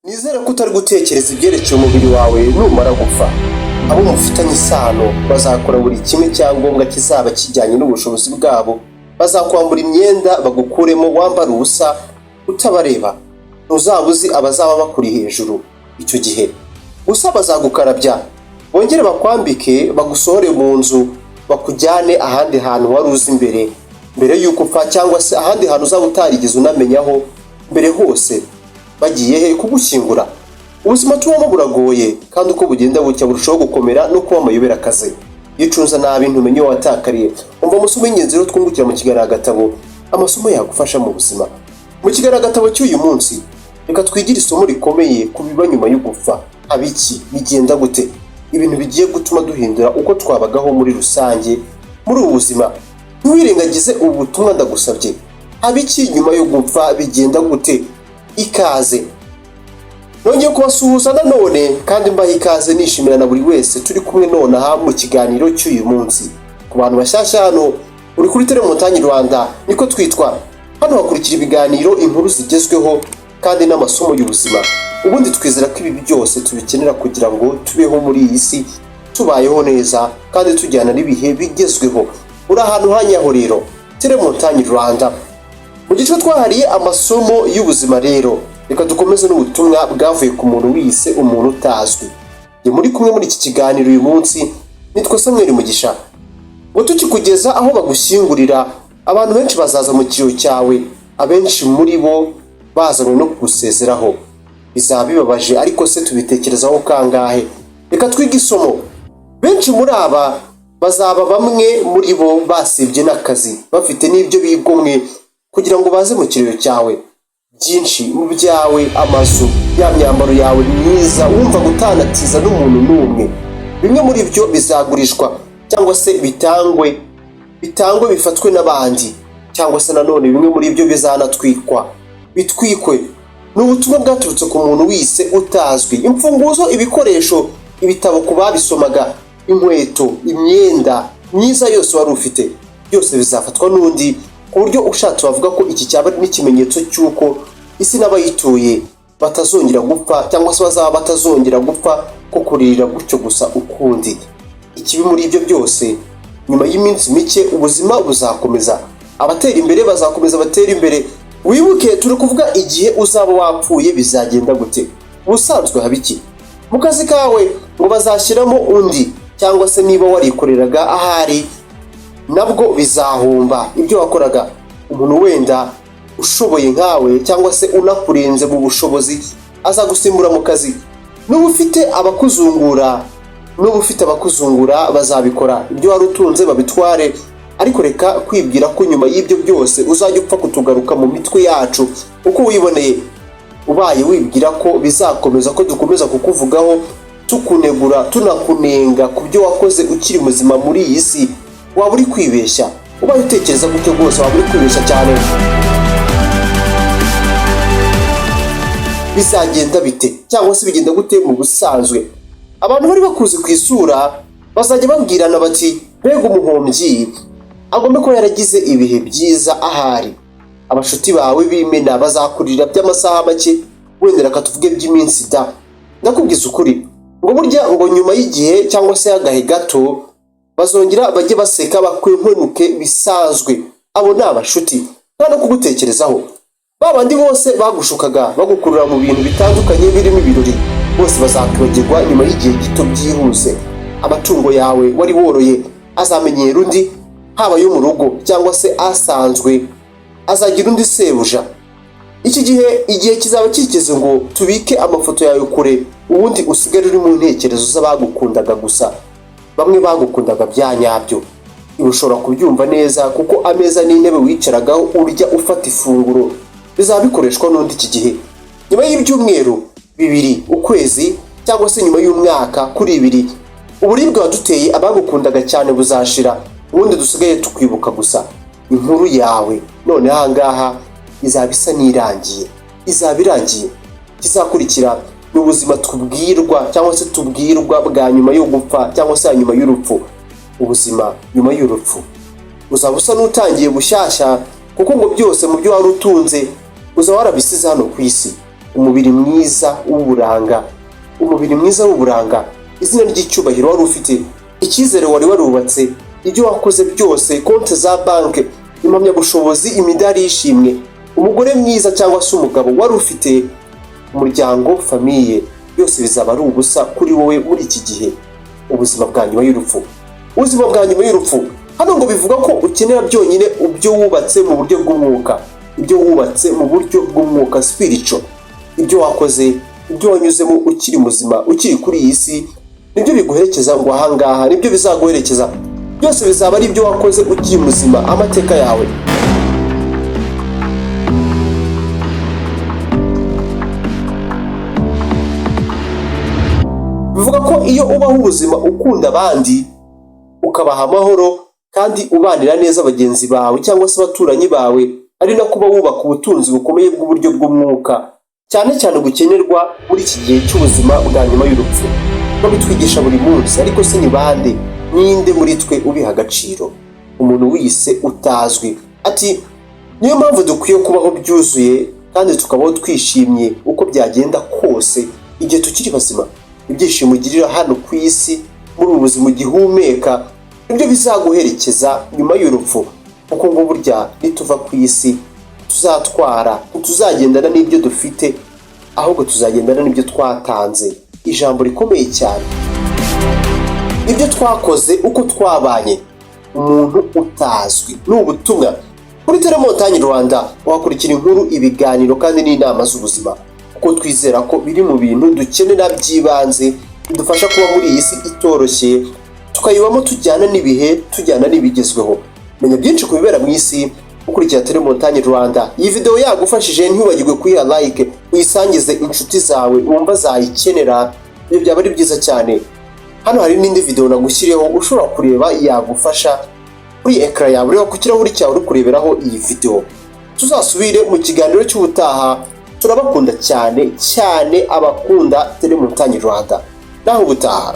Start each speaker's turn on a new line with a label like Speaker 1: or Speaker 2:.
Speaker 1: Nizere ko utari gutekereza ibyerekeye umubiri wawe numara gupfa. Abo mufitanye isano bazakora buri kimwe cyangombwa kizaba kijyanye n'ubushobozi bwabo. Bazakwambura imyenda bagukuremo wambara ubusa utabareba. Ntuzaba uzi abazaba bakuri hejuru icyo gihe. Gusa bazagukarabya, bongere bakwambike, bagusohore mu nzu, bakujyane ahandi hantu wari uzi mbere mbere y'uko upfa, cyangwa se ahandi hantu uzaba utarigeze unamenyaho mbere hose. Bagiye he? Kugushyingura. Ubuzima tubamo buragoye, kandi uko bugenda bucya burushaho gukomera no kuba amayobera akazi. Iyo ucunze nabi ntumenye iyo watakariye. Umva amasomo y'ingenzi rero twungukira mu kiganiro Agatabo, amasomo yagufasha mu buzima. Mu kiganiro Agatabo cy'uyu munsi, reka twigire isomo rikomeye ku biba nyuma yo gupfa. Haba iki? Bigenda gute? Ibintu bigiye gutuma duhindura uko twabagaho muri rusange muri ubu buzima. Ntiwirengagize ubu butumwa, ndagusabye. Haba iki nyuma yo gupfa? Bigenda gute? Ikaze. Nongeye kubasuhuza nanone kandi mbaha ikaze, nishimira na buri wese turi kumwe nonaha mu kiganiro cy'uyu munsi. Ku bantu bashyashya hano, uri kuri Telemontagne Rwanda, niko twitwa. Hano hakurikira ibiganiro, inkuru zigezweho kandi n'amasomo y'ubuzima. Ubundi twizera ko ibi byose tubikenera kugira ngo tubeho muri iyi si, tubayeho neza kandi tujyana n'ibihe bigezweho. Uri ahantu hanyaho rero, Telemontagne Rwanda. Mu gice twahariye amasomo y'ubuzima rero, reka dukomeze n'ubutumwa bwavuye ku muntu wiyise umuntu utazwi. Njye muri kumwe muri iki kiganiro uyu munsi nitwa Samuel Mugisha. Ngo tukikugeza aho bagushyingurira, abantu benshi bazaza mu kiriyo cyawe, abenshi muri bo bazanywe no kugusezeraho. Bizaba bibabaje, ariko se tubitekerezaho kangahe? Reka twige isomo. Benshi muri aba bazaba, bamwe muri bo basibye n'akazi, bafite n'ibyo bigomwe kugira ngo baze mu kiriyo cyawe. Byinshi mu byawe, amazu, ya myambaro yawe myiza wumva gutanatiza n'umuntu n'umwe, bimwe muri byo bizagurishwa cyangwa se bitangwe bifatwe n'abandi, cyangwa se nanone bimwe muri byo bizanatwikwa, bitwikwe. Ni ubutumwa bwaturutse ku muntu wise utazwi. Imfunguzo, ibikoresho, ibitabo ku babisomaga, inkweto, imyenda myiza yose wari ufite, byose bizafatwa n'undi, ku buryo ushatse wavuga ko iki cyaba ari n'ikimenyetso cy'uko isi n'abayituye batazongera gupfa, cyangwa se bazaba batazongera gupfa ko kuririra gutyo gusa ukundi. Ikibi muri ibyo byose, nyuma y'iminsi mike ubuzima buzakomeza, abatera imbere bazakomeza batera imbere. Wibuke, turi kuvuga igihe uzaba wapfuye, bizagenda gute? Ubusanzwe haba iki? Mu kazi kawe ngo bazashyiramo undi, cyangwa se niba warikoreraga ahari nabwo bizahomba ibyo wakoraga. Umuntu wenda ushoboye nkawe cyangwa se unakurenze mu bushobozi azagusimbura mu kazi. Nuba ufite abakuzungura bazabikora, ibyo wari utunze babitware. Ariko reka kwibwira ko nyuma y'ibyo byose uzajya upfa kutugaruka mu mitwe yacu uko wiboneye. Ubaye wibwira ko bizakomeza, ko dukomeza kukuvugaho, tukunegura, tunakunenga ku byo wakoze ukiri muzima muri iyi si, waba uri kwibeshya. Ubaye utekereza gutyo rwose waba uri kwibeshya cyane. Bizagenda bite, cyangwa se bigenda gute mu busanzwe? Abantu bari bakuzi ku isura bazajya babwirana bati: "Mbega umuhombyi, agomba kuba yaragize ibihe byiza ahari." Abashuti bawe b'imena bazakurira by'amasaha make, wenda reka tuvuge by'iminsi da. Ndakubwiza ukuri ngo burya ngo nyuma y'igihe cyangwa se y'agahe gato bazongera bajye baseka, bakwenkwenuke bisanzwe. Abo ni abashuti, nta no kugutekerezaho. Ba bandi bose bagushukaga, bagukurura mu bintu bitandukanye birimo ibirori, bose bazakwibagirwa nyuma y'igihe gito byihuse. Amatungo yawe wari woroye azamenyera undi, haba ayo mu rugo cyangwa se asanzwe, azagira undi sebuja. Iki gihe, igihe kizaba kigeze ngo tubike amafoto yawe kure, ubundi usigare uri mu ntekerezo z'abagukundaga gusa, bamwe bagukundaga bya nyabyo. Ibi ushobora kubyumva neza, kuko ameza n'intebe wicaragaho urya, ufata ifunguro, bizaba bikoreshwa n'undi iki gihe. Nyuma y'ibyumweru 2, ukwezi, cyangwa se nyuma y'umwaka kuri ibiri, uburibwe waduteye abagukundaga cyane buzashira, ubundi dusigaye tukwibuka gusa. Inkuru yawe none aha ngaha izaba isa n'irangiye, izaba irangiye. Ikizakurikira ni ubuzima tubwirwa cyangwa se tubwirwa bwa nyuma yo gupfa, cyangwa se nyuma y'urupfu. Ubuzima nyuma y'urupfu uzaba usa n'utangiye bushyashya, kuko ngo byose mu byo wari utunze uzaba warabisize hano ku isi. Umubiri mwiza w'uburanga, umubiri mwiza w'uburanga, izina ry'icyubahiro wari ufite, icyizere wari warubatse, ibyo wakoze byose, konti za banki, impamyabushobozi, imidari y'ishimwe, umugore mwiza cyangwa se umugabo wari ufite, umuryango, famille, byose bizaba ari ubusa kuri wowe muri iki gihe. Ubuzima bwa nyuma y'urupfu, ubuzima bwa nyuma y'urupfu. Hano ngo bivuga ko ukenera byonyine ibyo wubatse mu buryo bw'umwuka, ibyo wubatse mu buryo bw'umwuka, spiritual. Ibyo wakoze, ibyo wanyuzemo ukiri muzima, ukiri kuri iyi si, nibyo biguherekeza. Ngo ahangaha nibyo bizaguherekeza byose, bizaba ari ibyo wakoze ukiri muzima, amateka yawe. Bivuga ko iyo ubaho ubuzima ukunda abandi, ukabaha amahoro kandi ubanira neza bagenzi bawe cyangwa se abaturanyi bawe, ari no kuba wubaka ubutunzi bukomeye bw'uburyo bw'umwuka, cyane cyane bukenerwa muri iki gihe cy'ubuzima bwa nyuma y'urupfu. Babitwigisha buri munsi, ariko se ni bande, ninde muri twe ubiha agaciro? Umuntu wiyise utazwi ati: "Niyo mpamvu dukwiye kubaho byuzuye kandi tukabaho twishimye uko byagenda kose igihe tukiri bazima." Ibyishimo ugirira hano ku isi, muri ubu buzima ugihumeka, nibyo bizaguherekeza nyuma y'urupfu, kuko ngo burya nituva ku isi tuzatwara, ntituzagendana n'ibyo dufite, ahubwo tuzagendana n'ibyo twatanze. Ijambo rikomeye cyane, ibyo twakoze, uko twabanye. Umuntu utazwi ni ubutumwa kuri Telemontagne Rwanda. Wakurikira inkuru, ibiganiro kandi n'inama z'ubuzima, kuko twizera ko biri mu bintu dukenera by'ibanze bidufasha kuba muri iyi si itoroshye, tukayibamo tujyana n'ibihe, tujyana n'ibigezweho. Menya byinshi ku bibera mu isi ukurikira Telemontagne Rwanda. Iyi video yagufashije, ntiwibagirwe kuyiha like, uyisangize inshuti zawe wumva zayikenera. Ibyo byaba ari byiza cyane. Hano hari n'indi video nagushyiriyeho ushobora kureba yagufasha, kuri écran yawe, ureba ku kirahuri cyawe uri kureberaho iyi video. Tuzasubire mu kiganiro cy'ubutaha. Turabakunda cyane cyane abakunda Telemontagne Rwanda. Naho ubutaha.